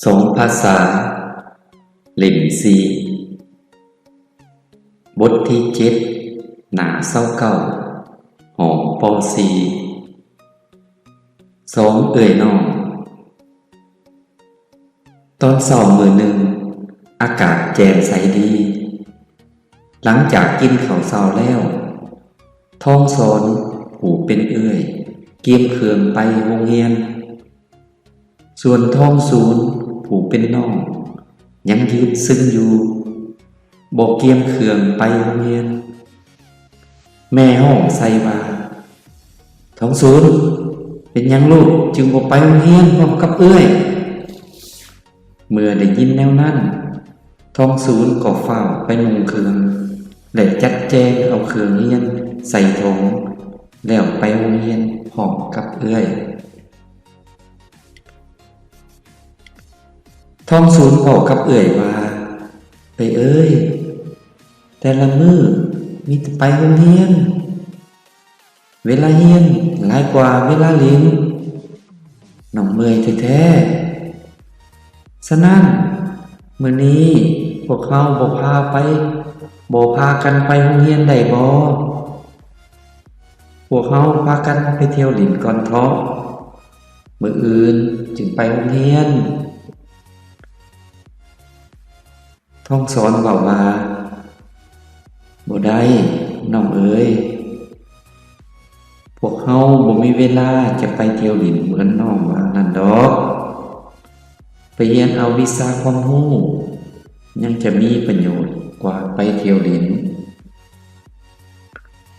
ສອງພາສາ ເຫຼັ້ມສີ່ ບົດທີເຈັດ ໜ້າຊາວເກົ້າ ຫ້ອງ ປໍສີ່ ສອງເອື້ອຍນ້ອງ. ຕອນເຊົ້າມື້ໜຶ່ງ ອາກາດແຈ່ມໃສດີ. ຫຼັງຈາກກິນເຂົ້າເຊົ້າແລ້ວ, ທອງສອນຜູ້ເປັນເອື້ອຍກຽມເຄື່ອງໄປໂຮງຮຽນ, ສ່ວນທອງສູນຜູ້ເປັນນ້ອງຍັງຢືນຊຶ່ງຢູ່ ບໍ່ກຽມເຄື່ອງໄປໂຮງຮຽນ. ແມ່ຮ້ອງໃສ່ວ່າ, "ທອງສູນ, ເປັນຫຍັງລູກຈຶ່ງບໍ່ໄປໂຮງຮຽນພ້ອມກັບເອື້ອຍ?" ເມື່ອໄດ້ຍິນແນວນັ້ນ, ທອງສູນກໍຟ້າວໄປນຸ່ງເຄື່ອງ ແລະ ຈັດແຈງເອົາເຄື່ອງຮຽນໃສ່ຖົງ ແລ້ວໄປໂຮງຮຽນພ້ອມກັບເອື້ອຍ. ທອງສູນເວົ້າກັບເອື້ອຍວ່າ, "ເອື້ອຍເອີຍ, ແຕ່ລະມື້ມີແຕ່ໄປໂຮງຮຽນ, ເວລາຮຽນຫຼາຍກວ່າເວລາຫຼິ້ນ, ນ້ອງເມື່ອຍແທ້ໆ. ສະນັ້ນ, ມື້ນີ້ພວກເຮົາບໍ່ພາໄປ, ບໍ່ພາກັນໄປໂຮງຮຽນໄດ້ບໍ່? ພວກເຮົາພາກັນໄປທ່ຽວຫຼິ້ນກ່ອນເທາະ, ມື້ອື່ນຈຶ່ງໄປໂຮງຮຽນ." ທອງສອນເວົ້າວ່າ, "ບໍ່ໄດ້, ນ້ອງເອີຍ. ພວກເຮົາບໍ່ມີເວລາຈະໄປທ່ຽວຫຼິ້ນເໝືອນນ້ອງວ່ານັ້ນດອກ. ໄປຮຽນເອົາວິຊາຄວາມຮູ້ ຍັງຈະມີປະໂຫຍດກວ່າໄປທ່ຽວຫຼິ້ນ."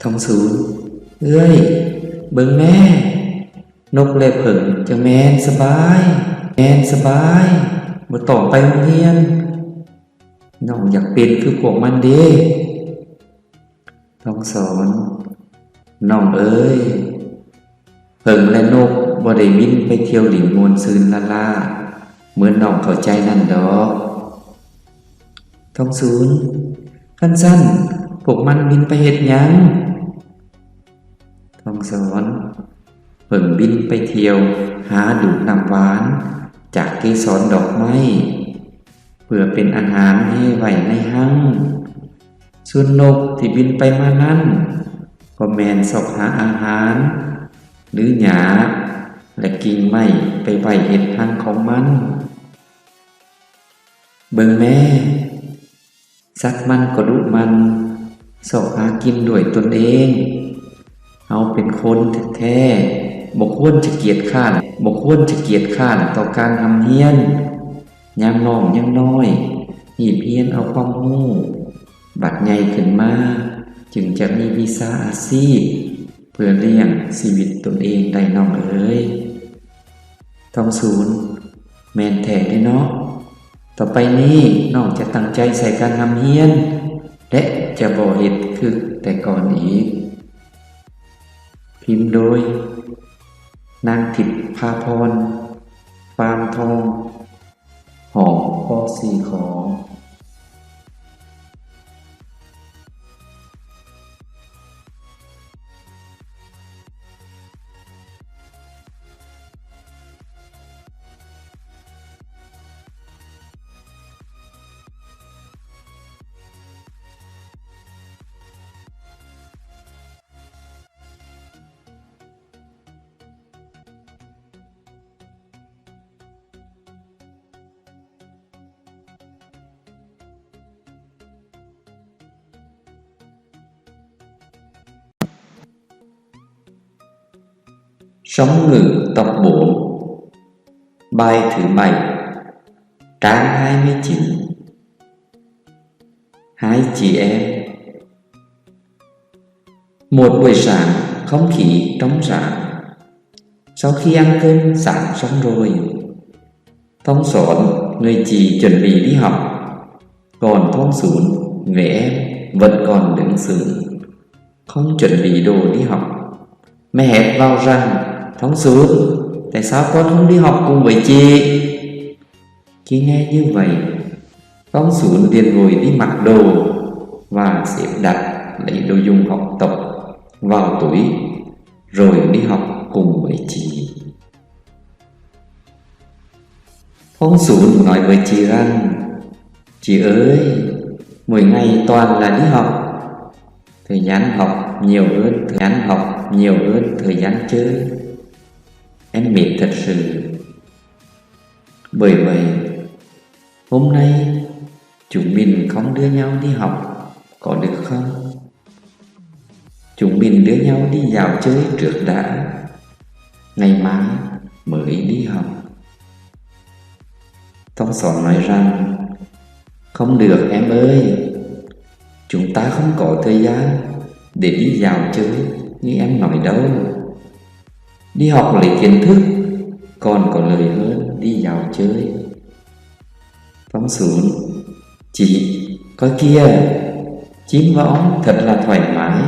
ທອງສູນ, "ເອື້ອຍ, ເບິ່ງແມ້, ນົກ ແລະ ເຜິ້ງ ຈັ່ງແມ່ນສະບາຍ, ແມ່ນສະບາຍ, ບໍ່ຕ້ອງໄປໂຮງຮຽນ. ນ້ອງຢາກເປັນຄືພວກມັນເດ້." ທອງສອນ, "ນ້ອງເອີຍ, ເຜິ້ງ ແລະ ນົກ ບໍ່ໄດ້ບິນໄປທ່ຽວຫຼິ້ນມ່ວນຊື່ນລ້າໆ ເໝືອນນ້ອງເຂົ້າໃຈນັ້ນດອກ." ທອງສູນ, "ຄັນຊັ້ນ, ພວກມັນບິນໄປເຮັດຫຍັງ?" ທອງສອນ, "ເຜິ້ງບິນໄປທ່ຽວຫາດູດນ້ຳຫວານຈາກເກສອນດອກໄມ້ ເພື່ອເປັນອາຫານແຮ່ໄວ້ໃນຮັງ. ສ່ວນນົກທີ່ບິນໄປມານັ້ນ ກໍແມ່ນຊອກຫາອາຫານ ຫຼື ຫຍ້າ ແລະ ກິ່ງໄມ້ໄປໄວ້ເຮັດຮັງຂອງມັນ. ເບິ່ງແມ້, ສັດມັນກໍດຸໝັ່ນ ຊອກຫາກິນດ້ວຍຕົນເອງ. ເຮົາເປັນຄົນແທ້ໆ ບໍ່ຄວນຈະກຽດຄ້ານ, ບໍ່ຄວນຈະກຽດຄ້ານຕໍ່ການຮ່ຳຮຽນ. ຍາມນ້ອງຍັງນ້ອຍ, ຮີບຮຽນເອົາຄວາມຮູ້, ບັດໃຫຍ່ຂຶ້ນມາ ຈຶ່ງຈະມີວິຊາອາຊີບ ເພື່ອລ້ຽງຊີວິດຕົນເອງໄດ້ ນ້ອງເອີຍ." ທອງສູນ, "ແມ່ນແທ້ເດ້ເນາະ. ຕໍ່ໄປນີ້ ນ້ອງຈະຕັ້ງໃຈໃສ່ການຮ່ຳຮຽນ ແລະ ຈະບໍ່ເຮັດຄືແຕ່ກ່ອນອີກ." ພິມໂດຍ ນາງທິບພາພອນ ຟາມທອງ. ຫໍ ປໍສີ່ ຂໍ. ຊອງງື ຕອກໂບງ ບາຍ ຖືໄມ້ ກາງ ຮາຍ ມີຈິນ ຫາຍ ຈີແອມ. ໝວດ ບວຍ ສາມ ຂອງ ຂີ ຕ້ອງ ສາມ ຊອກ ຄີ ອັງ ເກີນ ສາມ ຊອງ ໂດຍ ທອງສອນ ເງີຍ ຈີ ຈົນ ບີ ລີ ຮອກ ກອນ ທອງສູນ ເງີຍ ແອມ ເວີດ ກອນ ເຫຼືອງ ຊຶງ ຂອງ ຈົນ ບີ ໂດ ລີ ຮອກ. ແມ່ແຫດ ເວົ້າ ຣັນ ທອງສູນ ແຕ່ ສາວ ກອນ ຂອງ ລີ ຮອກ ກຸງ ເຫວີຍ ຈີ. ຄີແງຍ ຍື ໄວ ທອງສູນ ລຽນ ໂຣຍ ລີ ມັກ ໂດ ວ່າ ເສບ ດັດ ໄລ ໂດ ຍຸງ ຮອກ ຕົກ ວ່າວ ຕຸຍ ໂຣຍ ລີ ຮອກ ກຸງ ເຫວີຍ ຈີ. Phóng sự nói với chị rằng: "Chị ơi, mỗi ngày toàn là đi học. Thời gian học nhiều hơn, thời gian học nhiều hơn thời gian chơi. Em mệt thật sự. Bởi vậy, hôm nay chúng mình không đưa nhau đi học, có được không? Chúng mình đưa nhau đi dạo chơi trước đã. Ngày mai mới đi học." Thông Xón nói rằng: "Không được em ơi, chúng ta không có thời gian để đi dạo chơi như em nói đâu. Đi học lấy kiến thức còn có lợi hơn đi dạo chơi." Thông Xón: "Chị, coi kìa, chim và ong thật là thoải mái,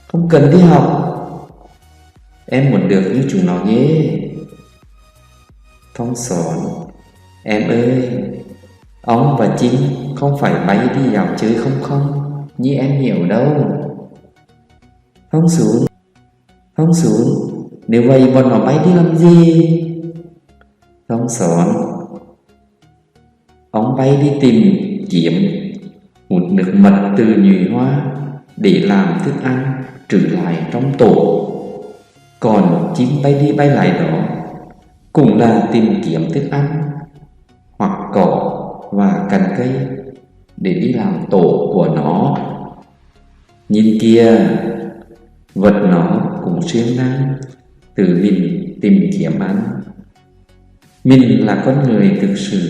không cần đi học. Em muốn được như chúng nó ghê." Thông Xón: "Em ơi, ong và chim không phải bay đi dạo chơi không không, như em hiểu đâu." Thông Xón: "Thông Xón, nếu vậy bọn nó bay đi làm gì?" Thông Xón: "Ong bay đi tìm kiếm, hút nước mật từ nhụy hoa để làm thức ăn trữ lại trong tổ. Còn chim bay đi bay lại đó cũng là tìm kiếm thức ăn hoặc cỏ và cành cây để đi làm tổ của nó. Nhìn kìa, vật nó cũng siêng năng tự mình tìm kiếm ăn. Mình là con người thực sự,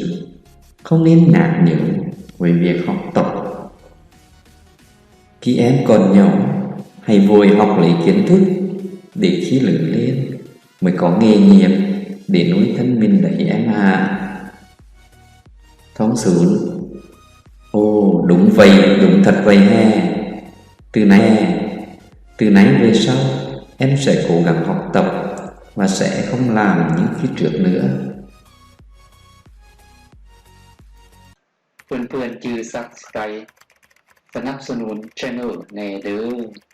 không nên nhạt nhẽo với việc học tập. Khi em còn nhỏ, hãy vội học lấy kiến thức để khi lớn lên mới có nghề nghiệp để nuôi thân mình đấy em ạ." Thông Xón: "Ồ, đúng vậy, đúng thật vậy hè. Từ nay, từ nay về sau, em sẽ cố gắng học tập và sẽ không làm như khi trước nữa." ເພື່ອນໆຈື່ Subscribe ສະໜັບສະໜູນ Channel ແດ່ເດີ້.